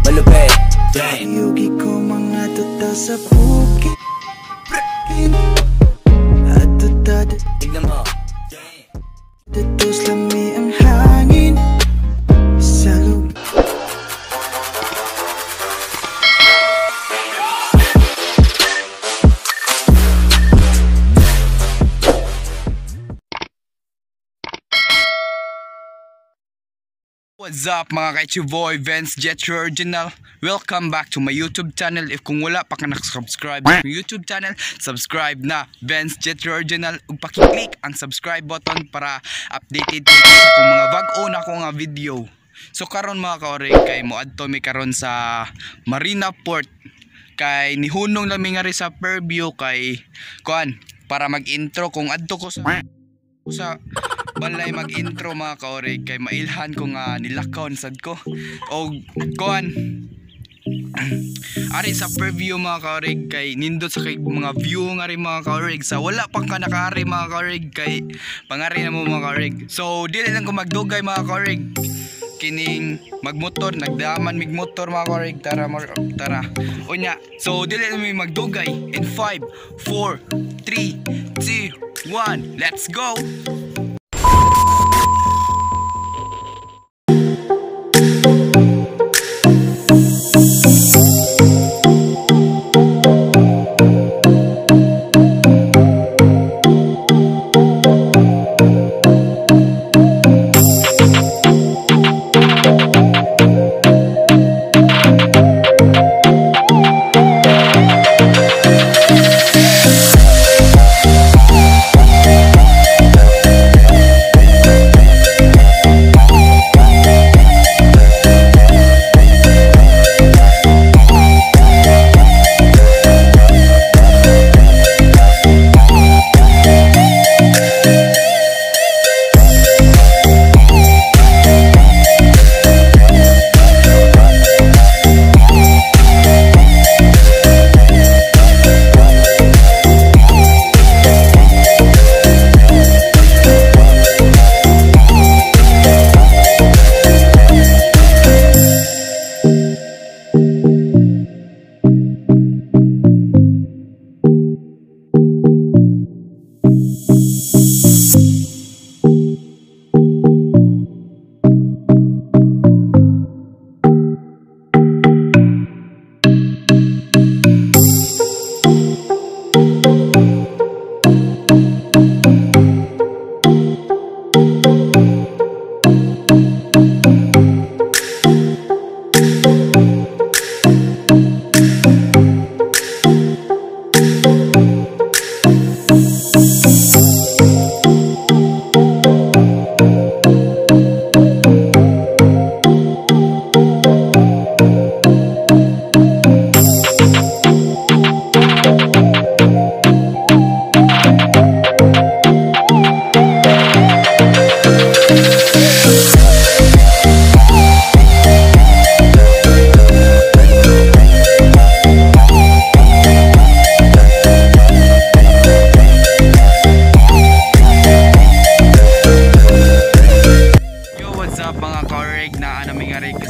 Malupit. Gang. Yugi ko mga tuta sa bukid. At tuta Tignan mo. dito lami ang hangin sa lubid. What's up mga ka, your boy Vince Jetro Original. Welcome back to my YouTube channel. If kung wala pa ka nakasubscribe sa YouTube channel, subscribe na Vince Jetro Original ug paki-click ang subscribe button para updated kayo sa akong mga bag-o na ko nga video. So karon mga ka-orig, kay moadto mi karon sa Marina Port kay nihunong lang mi ngari sa Fairview kay kuan para mag-intro kung adto ko sa balay mag-intro mga kaorig kay mailhan ko nga nilakaw sad ko og kuan ari sa preview mga kaorig kay nindot sa kay mga view nga rin mga kaorig sa wala pang ka nakaari mga kaorig kay pangari na mo mga kaorig. So dili lang ko magdugay mga kaorig, kining magmotor nagdaman mig motor mga kaorig, tara tara unya. So dili lang mi magdugay in 5 4 3 2 1, let's go.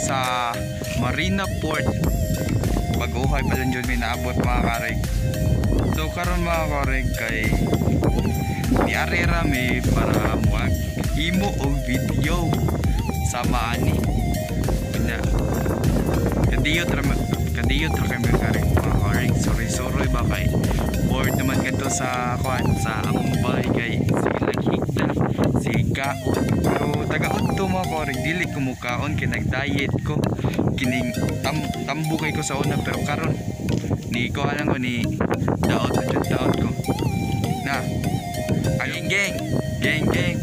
Sa Marina Port. Baguhay pa lang dyan may naabot mga karig. So karon mga karig kay niari rami para muag imo og video sama ani. Kunya kadiyot ra kay mga karig mga karig. Sorry ba kay bored naman kadto sa kuan sa among bahay kay sige lang higda sige kaon. Pero taga-udto mga karig dili ko mukaon kay nag-diet ko kining tambo kay ko sa una pero karon ni ko alam ko ni daot na jud daot ko na ang gang gang gang.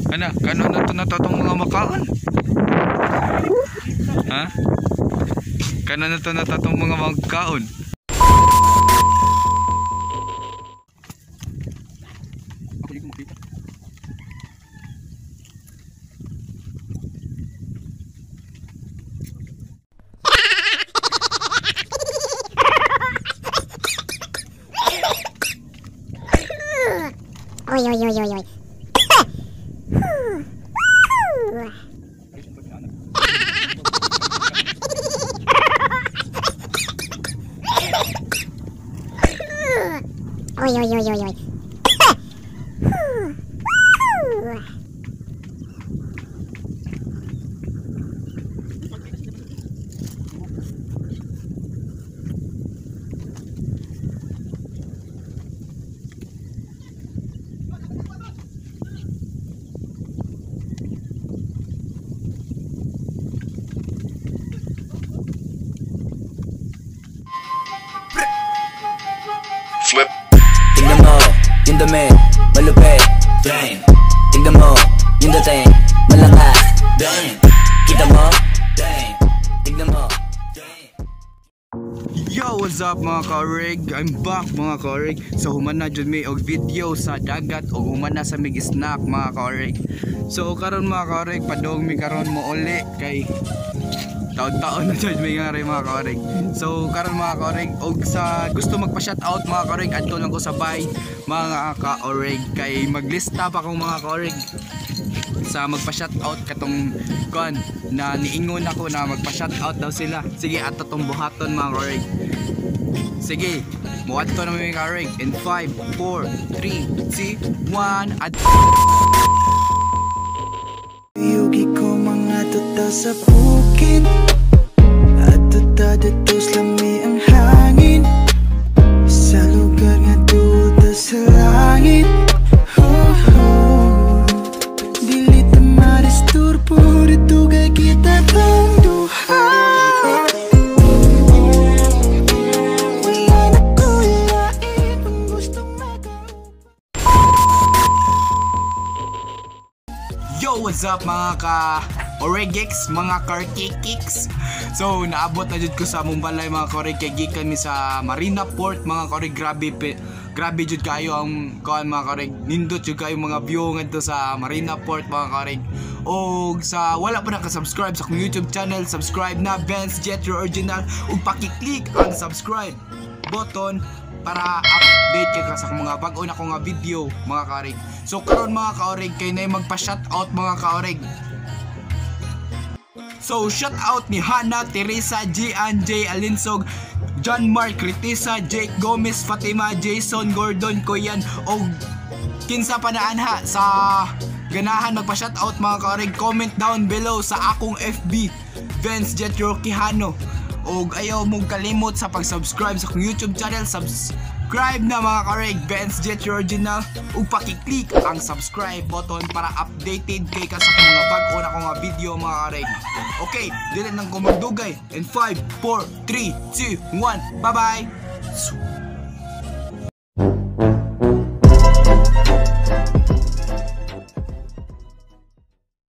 Ana kanon na to na to atong mga makaon, ha? Kanon na to na to atong mga magkaon. Oi, oi, oi, oi, oi. Oy, oy, oy, oy, oy. Flip. Tignan mo, yung damit, malupit. Damn. Tignan mo, yung dating, malakas. Damn. Kita mo? Damn. Tignan mo. Damn. Yo, what's up mga ka-orig? I'm back mga ka-orig. So human na jud mi og video sa dagat og human na sa mig snack mga ka-orig. So karon mga ka-orig, padong mi karon mo uli kay taon-taon na jud mi nga rin mga ka-orig. So karon mga ka-orig, og sa gusto magpa-shoutout mga ka-orig, adto lang ko sa bay mga ka-orig kay maglista pa akong mga ka-orig sa magpa-shoutout katong kuan na niingon ako na magpa-shoutout daw sila. Sige, ato tong buhaton mga ka-orig. Sige, muadto na mi mga ka-orig in 5, 4, 3, 2, 1. Ad Yugi ko mga tuta sa bukid. At tuta dito lami ang hangin. Sa lugar nga tuta sa langit. Oh, oh. Dili ta madisturbo dito kay kita tong duha. Wala na kulain kung gusto magaupa. Yo, what's up mga ka Oregix, mga karkikiks. So naabot na jud ko sa Mumbalay mga ka-oreg kay gikan mi sa Marina Port mga ka-oreg. Grabe grabe jud kayo ang kuan mga ka-oreg. Nindot jud kayo mga view ngadto sa Marina Port mga ka-oreg. Og sa wala pa naka-subscribe sa akong YouTube channel, subscribe na Vance Jetro Original ug paki-click ang subscribe button para update ka sa akong mga bag-o na ko nga video mga ka-oreg. So karon mga ka-oreg kay nay magpa-shoutout mga ka-oreg. So shoutout ni Hana, Teresa, Gian J Alinsog, John Mark Ritisa, Jake Gomez, Fatima, Jason, Gordon, Koyan og kinsa pa na anha sa ganahan magpa-shoutout mga ka-oreg, comment down below sa akong FB Vance Jetro Quijano. Og ayaw mong kalimot sa pag-subscribe sa akong YouTube channel, subscribe na mga ka-oreg, Vance Jetro Original ug paki-click ang subscribe button para updated kay ka sa akong mga bag-o na akong mga video mga ka-oreg. Okay, dili nang ko magdugay. In 5, 4, 3, 2, 1, bye-bye!